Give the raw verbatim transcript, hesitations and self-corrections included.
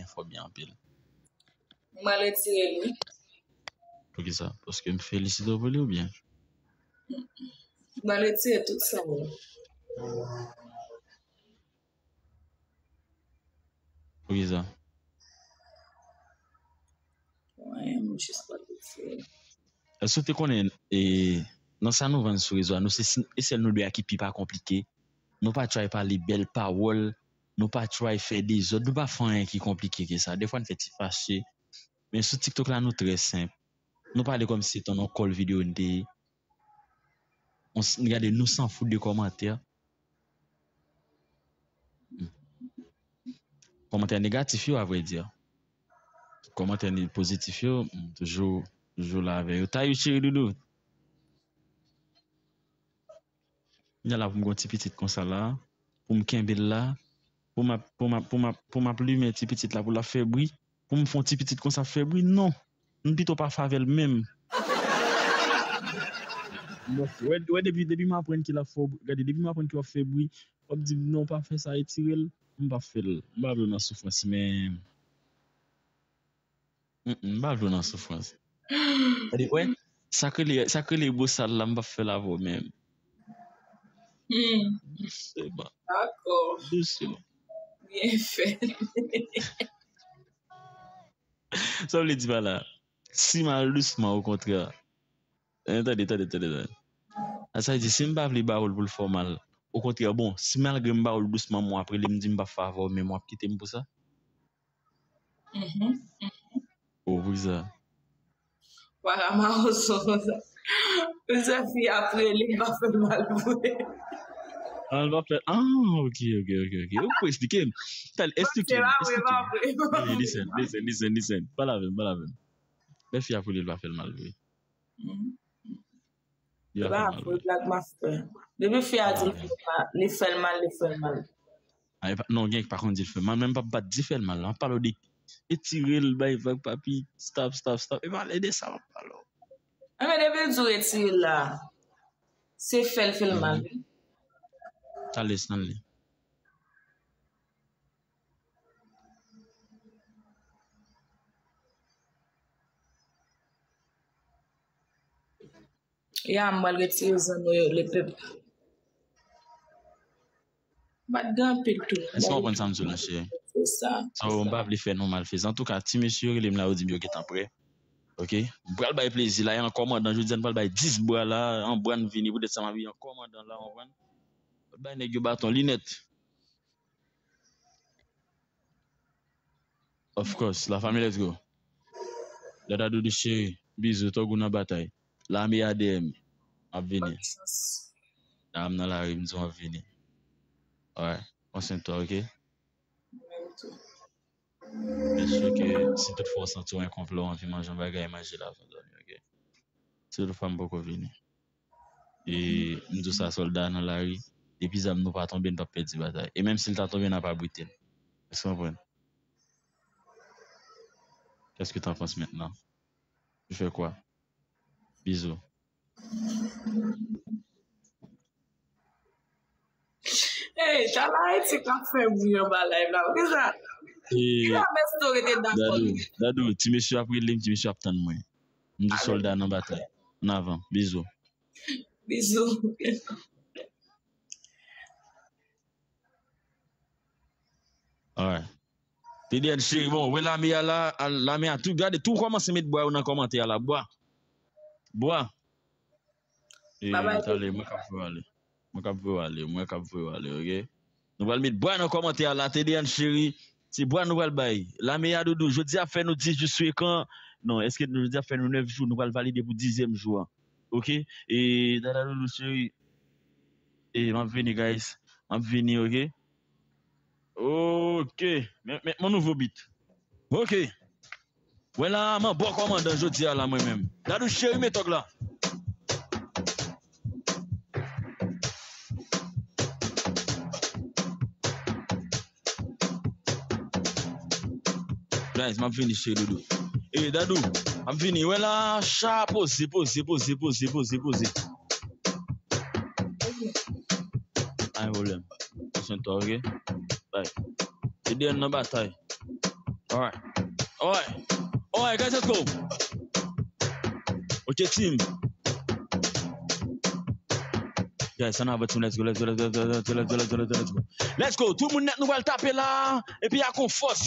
fò byen anpil. Mwen retire l, wi. Poukisa? Paske m felisite w pou li oubyen? Mwen retire tout sa, wi. Poukisa? Wi, m jis pral retire l. Èske w te konnen, e, nan sa nou vann sou rezo a, nou se si-, e sèl nou de a ki pi pa konplike. Nou pa try pale bèl pawòl, nou pa try fè dezòd, nou pa fè anyen ki konplike ke sa. Defwa n fè ti fache. Men sou TikTok la, nou trè senp. Nou pale kòmsi se t on kòl videyo n te ye. On s-, gade, nou s'en fout de kòmantè. Hmm. Kòmantè negatif yo, a vrè di. Kòmantè ni pozitif yo, m toujou, toujou la avè yo. Tayou cheri doudou. M la pou m gon ti pitit konsa la, pou m kenbe l la, pou m ap, pou m ap, pou m ap, pou m ap limen ti pitit la pou l ap fè bri, pou m fè yon ti pitit konsa ap fè bri, non. M pito pa fè avè l menm. Bon, wè, wè, depi, depi m aprann ke l ap fè w bri, gade, depi m aprann ke w ap fè bri, w ap di m non, pa fè sa, retire l, m p ap fè l. M pa vle w nan soufrans menm. Mm, mm, m pa vle w nan soufrans. Gade, wè, sa k rele, sa k rele bosal la, m p ap fè l avè w menm. Hmm. Dousman. Dakò. Dousman. Byen fèt. Sa w vle di pa la? Si m al dousman, okontrè. Eh, tande, tande, tande, tande. A sa vle di, si m pa vle ba w l pou l fè w mal, okontrè, bon, si malgre m ba w l dousman, m w ap rele m di m p ap fè avè w, men m w ap kite m pou sa? Mhm, mhm. Oh, poukisa? Wara mawozo konsa. Misye fi ap rele, li pa fè mal vre. Ah, l pa fè. Ah, ok, ok, ok, ok. Ou pou eksplike m. Tal, eksplike m, eksplike m. Hey, listen, listen, listen, listen. Pale avè m, pale avè m. Lè fi ap rele, l pa fè l mal vre. Mhm. Li pa fè mal vre. Black Master. Depi fi a di l fè l mal, li fè l mal, li fè l mal. Ah, e pa, non, gen ki pa konn di l fè mal, men m p ap bat di fè l mal. M ap pale w de etire l, bay vag, papi, stop, stop, stop. E pa de sa m ap pale w. Enben, depi l di w retire l la, se fè l fè l mal, wi. Tande, Stanley. Ya, m pral retire zanno yo, lepèp. M pa t gen anpil tou. Èske w konprann sa m di w la, cheri? Se sa. So, m pa vle fè nou mal, Feza. Antouka, ti mesye yo rele m la, yo di m yo gentan prè. Ok? M pral bay plezi la, e an kòmandan, jodi a n pral bay dis bwa la, an bwa n vini, poutèt sa m abiye an kòmandan la, w konprann? Bay nèg yo baton, linèt. Of course, la famille, let's go. Dada Doudou cheri, bizou, Tòg ou nan batay. Lame A D M, m ap vini. Bonne chance. La m nan lari, m di w m ap vini. Alright, pran swen twa, ok? Menm tou. Byen si ke si tout fwa w santi w enkonplè, w anvi manje yon bagay, manje la, zanmi, ok? Si tout fwa m poko vini. E m di w sa, sòlda nan lari, depi zam nou pa tonbe, n p ap pèdi batay. E menm si l ta tonbe, n ap abrite l. Èske w konprann? Qu'est-ce que t'en penses maintenant? Tu fais quoi? Bizou. Hey, Chala Ayiti k ap fè bri anba live la. Poukisa? Poukisa Mesto rete dakò? Dadou, Dadou, ti mesye ap rele m, ti mesye ap tann mwen. M di sòlda nan batay. An avan. Bizou. Bizou. Alright. T D N cheri, bon, wè lame a la, al, lame a tou, gade, tou kòmanse met bwa yo nan kòmantè a la, bwa. Bwa. E, talè, mwen k ap voye w ale. Mwen k ap voye w ale, mwen k ap voye w ale, ok? Nou pral met bwa nan kòmantè a la, T D N cheri. Se bwa nou pral bay. Lame a doudou, jodi a fè nou dis jou sou ekran. Non, èske jodi a fè nou nèf jou, nou pral valide pou dizyèm jou an. Ok? E, dada doudou cheri. E, m ap vini, guys. M ap vini, ok? Ok. Men, men, mon nouvo beat. Ok. Mwen la, m an bò kòmandan jodi a la, mwen menm. Dadou cheri, men tòg la. Guys, m ap vini, cheri doudou. E, Dadou, m ap vini. Wè la, cha, poze, poze, poze. Pa gen pwoblèm. Pran swen twa, ok? Bay. T D N nan batay. Alright. Alright. Alright, guys, let's go. Ok, team. Guys, ann avan, team, let's go, let's go, let's go, let's go, let's go, let's go, let's go, let's go. Let's go, tout moun nèt nou pral tape la, epi ak yon fòs.